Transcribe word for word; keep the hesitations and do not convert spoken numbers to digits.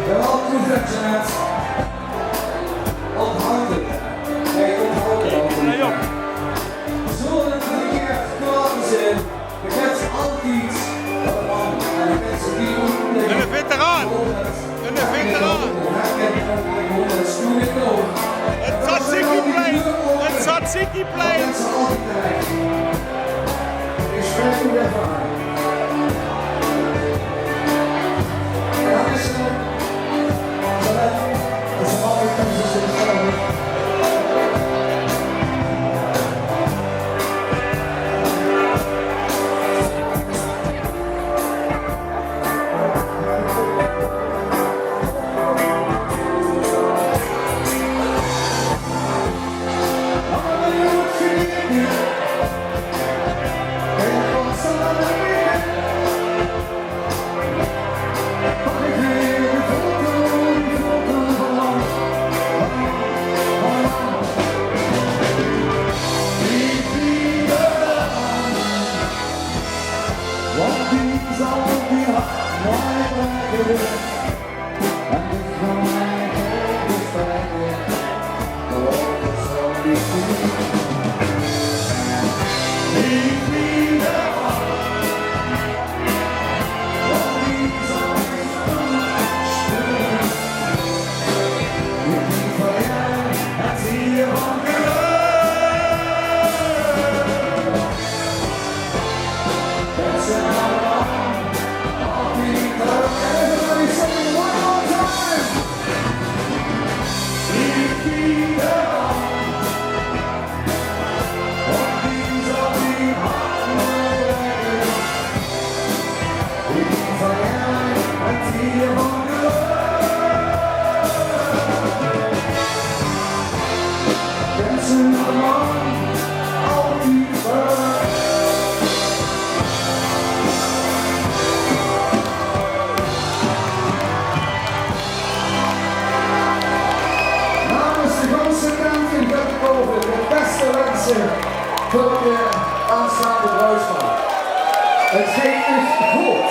Jawel, good, Jeanette. Onthoud 't. Hey, onthoud 't. Zónger det 't verkeerd klaor is, vergeet altied det man. En vergeet ze die ook. Eine veteraan. Eine veteraan. Het Tsatsiki-plein. Het Tsatsiki-plein. Namens de ganse tent in Göttenkoven de beste wense veur de aanstaonde bruidsmaat. Het geit uch good.